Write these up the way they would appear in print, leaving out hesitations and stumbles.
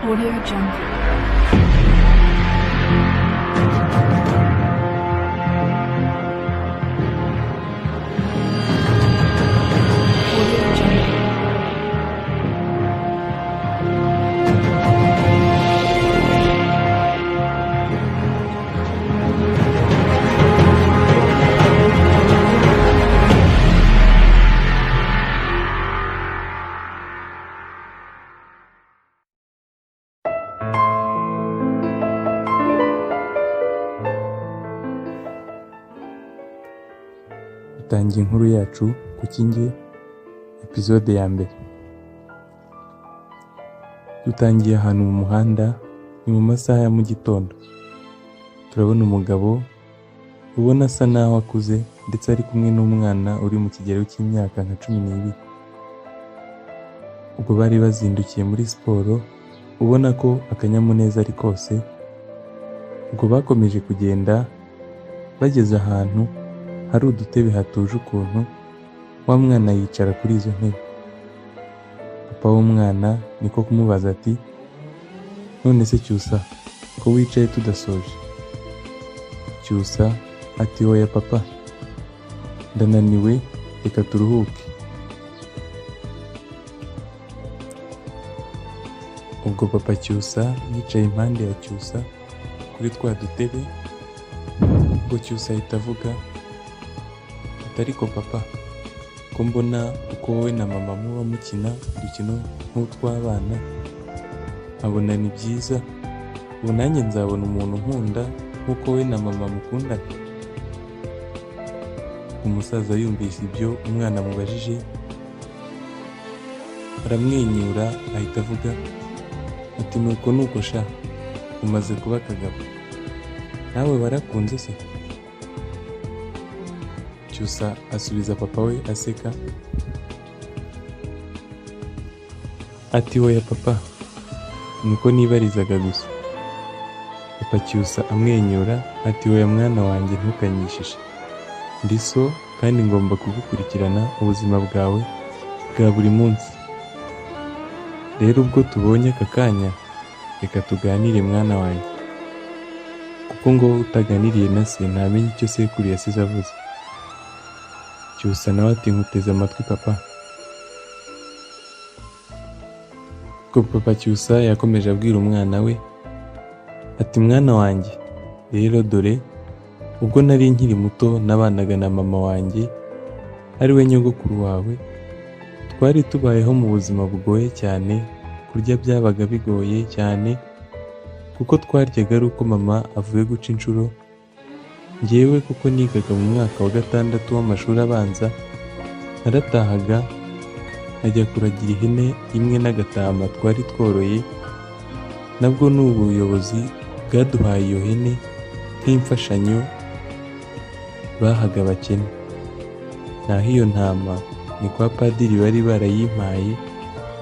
Audio Jungle. Audio Jungle. Dutangiye inkuru yacu ku kinge episode ya mbere. Dutangiye ahantu mu muhanda, ni mu masaha ya mu gitondo. Turabona umugabo ubona asa naho akuze ndetse ari kumwe n'umwana uri mu kigero cy'imyaka nka 12. Ubwo bari bazindukiye muri siporo, ubona ko akanyamuneza ari kose. Ubwo bakomeje kugenda bageze ahantu hari udutebe hatuje ukuntu, wa mwana yicara kuri izo ntebe. Papa w'umwana niko kumubaza ati: "None se Cyusa, ko wicaye tudasoje?" Cyusa ati: "Oya papa, ndananiwe, reka turuhuke." Ubwo papa Cyusa yicaye impande ya Cyusa kuri twa dutebe, ubwo Cyusa ahita avuga ati: "Ariko papa, ko mbona uko wowe na mama muba mukina udukino nk'utw'abana, nkabona ni byiza, ubu nanjye nzabona umuntu nkunda nk'uko wowe na mama mukundana." Umusaza yumvise ibyo umwana amubajije aramwenyura, ahita avuga ati: "Nuko nuko sha, umaze kuba akagabo, nawe warakunze se?" Cyusa asubiza papa we aseka ati: "Oya papa, nuko nibarizaga gusa." Papa Cyusa amwenyura ati: "Oya mwana wanjye, ntukanyishishe, ndi so kandi ngomba kugukurikirana ubuzima bwawe bwa buri munsi. Rero ubwo tubonye aka kanya, reka tuganire mwana wanjye, kuko ngo utaganiriye na se ntamenya icyo sekuru yasize avuze." Cyusa nawe ati: "Nkuteze amatwi papa." Ubwo papa Cyusa yakomeje abwira umwana we ati: "Mwana wanjye, rero dore ubwo nari nkiri muto nabanaga na mama wanjye ari we nyogokuru wawe, twari tubayeho mu buzima bugoye cyane, kurya byabaga bigoye cyane kuko twaryaga ari uko mama avuye guca inshuro. Njyewe kuko nigaga mu mwaka wa 6 w'amashuri abanza, naratahaga nkajya kuragira ihene imwe n'agatama twari tworoye, nabwo ni ubuyobozi bwaduhaye iyo hene nk'imfashanyo bahaga abakene. Naho iyo ntama ni kwa padiri bari barayimpaye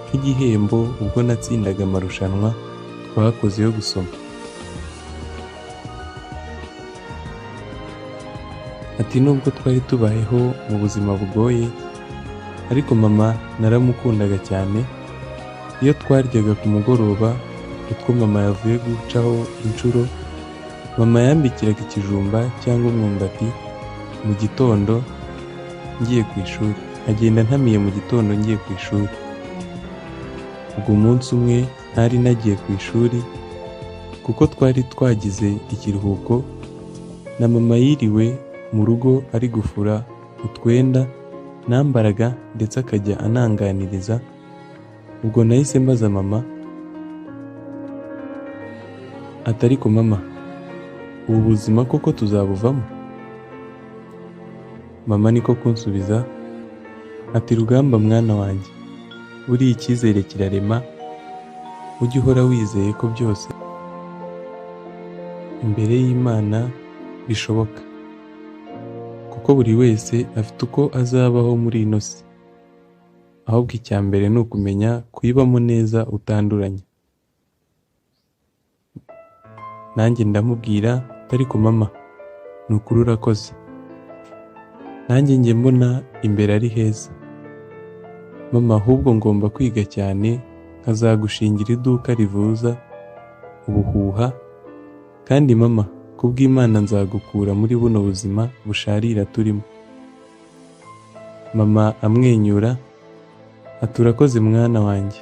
nk'igihembo ubwo natsindaga amarushanwa twakoze yo gusoma." Ati: "Nubwo twari tubayeho mu buzima bugoye, ariko mama naramukundaga cyane. Iyo twaryaga ku mugoroba utwo mama yavuye gucaho inshuro, mama yambikiraga ikijumba cyangwa umwumbati mu gitondo ngiye ku ishuri, nkagenda ntamiye mu gitondo ngiye ku ishuri. Ubwo umunsi umwe ntari nagiye ku ishuri kuko twari twagize ikiruhuko, na mama yiriwe mu rugo ari gufura utwenda nambaraga ndetse akajya ananganiriza. Ubwo nahise mbaza mama ati: 'Ariko mama, ubu buzima koko tuzabuvamo?' Mama niko kunsubiza ati: 'Rugamba mwana wanjye, buriya icyizere kirarema, ujye uhora wizeye ko byose imbere y'Imana bishoboka, kuko buri wese afite uko azabaho muri ino si, ahubwo icya mbere ni ukumenya kuyibamo neza utanduranya.' Nanjye ndamubwira ariko mama, ni ukuri urakoze, nanjye njye mbona imbere ari heza mama, ahubwo ngomba kwiga cyane nkazagushingira iduka rivuza ubuhuha, kandi mama kubw'Imana nzagukura muri buno buzima busharira turimo. Mama amwenyura ati urakoze mwana wanjye,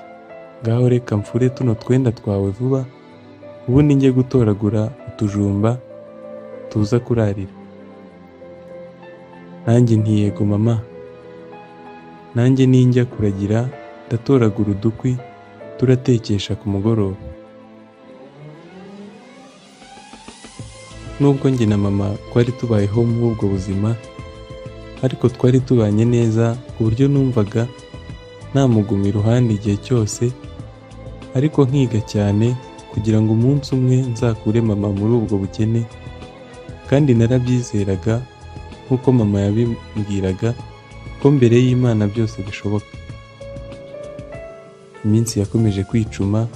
ngaho reka mfure tuno twenda twawe vuba, ubundi njye gutoragura utujumba tuza kurarira. Nanjye nti yego mama, nanjye ninjya kuragira ndatoragura udukwi turatekesha ku mugoroba. Nubwo njye na mama twari tubayeho muri ubwo buzima, ariko twari tubanye neza ku buryo numvaga namuguma iruhande igihe cyose, ariko nkiga cyane kugira ngo umunsi umwe nzakure mama muri ubwo bukene, kandi narabyizeraga nk'uko mama yabimbwiraga ko mbere y'Imana byose bishoboka. Iminsi yakomeje kwicuma,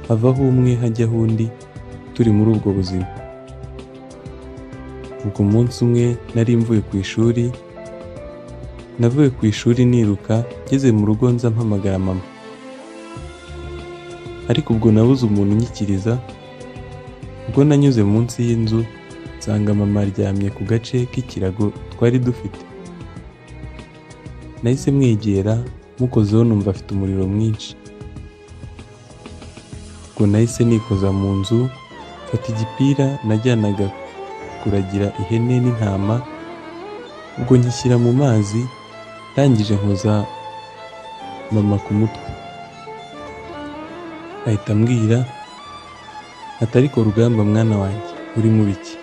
havaho umwe hajyaho undi, turi muri ubwo buzima. Ubwo umunsi umwe nari mvuye ku ishuri, navuye ku ishuri niruka, ngeze mu rugo nza mpamagara mama, ariko ubwo nabuze umuntu unyikiriza. Ubwo nanyuze munsi y'inzu nsanga mama aryamye ku gace k'ikirago twari dufite. Nahise mwegera, mukozeho numva afite umuriro mwinshi. Ubwo nahise nikoza mu nzu, mfata igipira najyanaga kuragira ihene n'intama, ubwo nkishyira mu mazi, ndangije nkoza mama ku mutwe. Ahita ambwira ati ariko Rugamba mwana wanjye uri mu biki?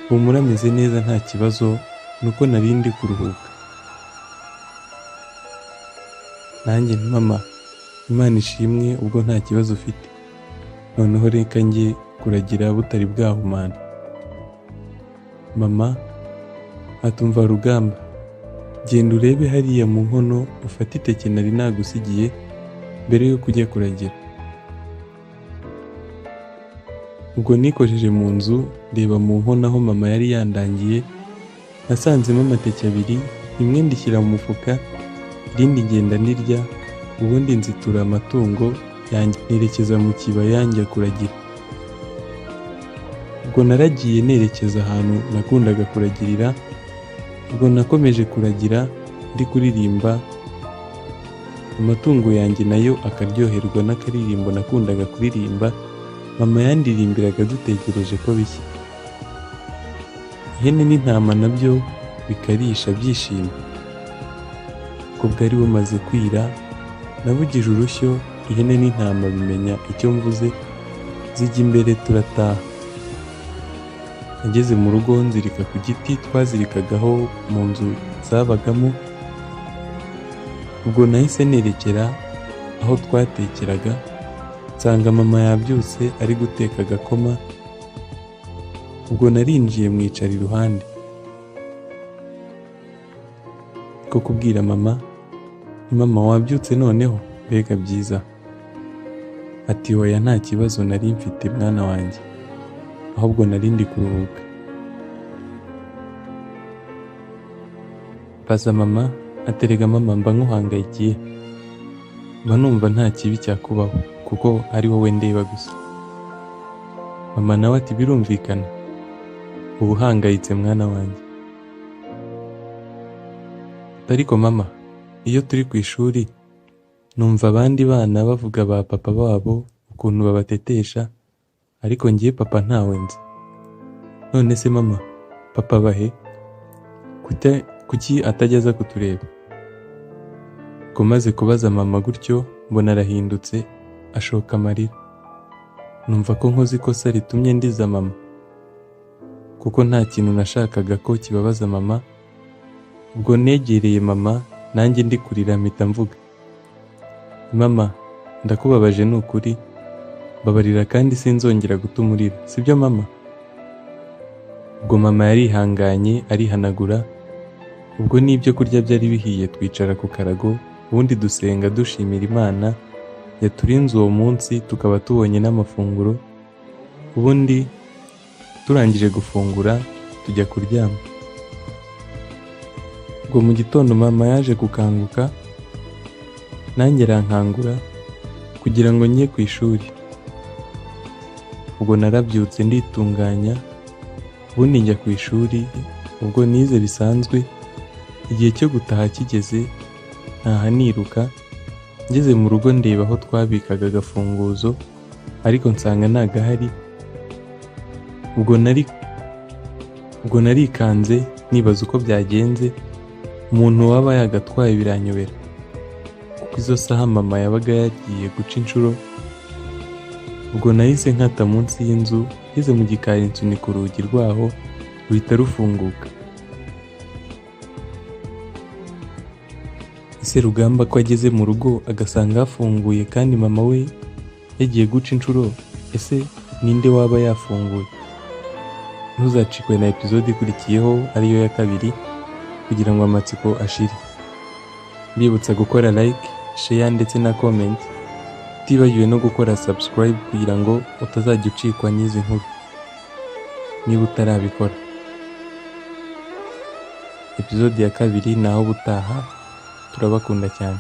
Humura ameze neza nta kibazo, nuko nari ndi kuruhuka. Nanjye nti mama, Imana ishimwe ubwo nta kibazo ufite, noneho reka njye kuragira butari bwahumana. Mama atumva Rugamba, genda urebe hariya mu nkono ufate iteke nari nagusigiye mbere yo kujya kuragira. Ubwo nikojeje mu nzu ndeba mu nkono aho mama yari yandangiye, nasanzemo amateke abiri, imwe ndishyira mu mufuka, irindi ngenda ndirya, ubundi nzitura amatungo yanjye nerekeza mu kibaya njya kuragira. Ubwo naragiye nerekeza ahantu nakundaga kuragirira, ubwo nakomeje kuragira ndi kuririmba, amatungo yanjye nayo akaryoherwa n'akaririmbo nakundaga kuririmba, mama yandirimbiraga dutegereje ko bishya. Ihene n'intama nabyo bikarisha byishimye. Ubwo bwari bumaze kwira, navugije urushyo, ihene n'intama bimenya icyo mvuze, zijya imbere turataha. Nageze mu rugo nzirika ku giti twazirikagaho mu nzu zabagamo, ubwo nahise nerekera aho twatekeraga, nsanga mama yabyutse ari guteka agakoma, ubwo narinjiye mwicara iruhande. Ko kubwira mama, ni mama wabyutse noneho, mbega byiza. Ati oya nta kibazo nari mfite mwana wanjye, ahubwo nari ndi kuruhuka. Mbaza mama, aterega mama mba nkuhangayikiye, mba numva nta kibi cyakubaho kuko ari wowe ndeba gusa. Mama nawe ati birumvikana, uba uhangayitse mwana wanjye. Ariko mama, iyo turi ku ishuri numva abandi bana bavuga ba papa babo ukuntu babatetesha, ariko ngiye papa ntawe nzi. None se mama, papa bahe? Kuki atajya aza kutureba? Ubwo maze kubaza mama gutyo mbona arahindutse ashoka amarira. Numva ko nkoze ikosa ritumye ndiza mama, kuko nta kintu nashakaga ko kibabaza mama. Ubwo negereye mama nanjye ndi kurira mpita mvuga, mama ndakubabaje ni ukuri, mbabarira kandi sinzongera gutuma urira, sibyo mama? Ubwo mama yarihanganye arihanagura, ubwo n'ibyo kurya byari bihiye twicara ku karago, ubundi dusenga dushimira Imana yaturinze uwo munsi tukaba tubonye n'amafunguro, ubundi turangije gufungura tujya kuryama. Ubwo mu gitondo mama yaje gukanguka, nanjye arankangura, Kugira ngo njye ku ishuri. Ubwo narabyutse nditunganya, ubundi njya ku ishuri, ubwo nize bisanzwe, igihe cyo gutaha kigeze, ntaha niruka, ngeze mu rugo ndeba aho twabikaga agafunguzo, ariko nsanga ntagahari, ubwo narikanze nibaza uko byagenze, umuntu waba yagatwaye biranyobera. Kuko izo saha mama yabaga yagiye guca inshuro, ubwo nahise nkata munsi y'inzu, ngeze mu gikari nsunika urugi rwaho, ruhita rufunguka. Ese Rugamba ko ageze mu rugo agasanga hafunguye kandi mama we yagiye guca inshuro, ese ninde waba yafunguye? Ntuzacikwe na episode ikurikiyeho ariyo ya kabiri kugira ngo amatsiko ashire. Mbibutsa gukora like, share ndetse na comment, utibagiwe no gukora subscribe kugira ngo utazajya ucikwa n'izi nkuru niba utarabikora. Episode ya kabiri naho ubutaha, turabakunda cyane.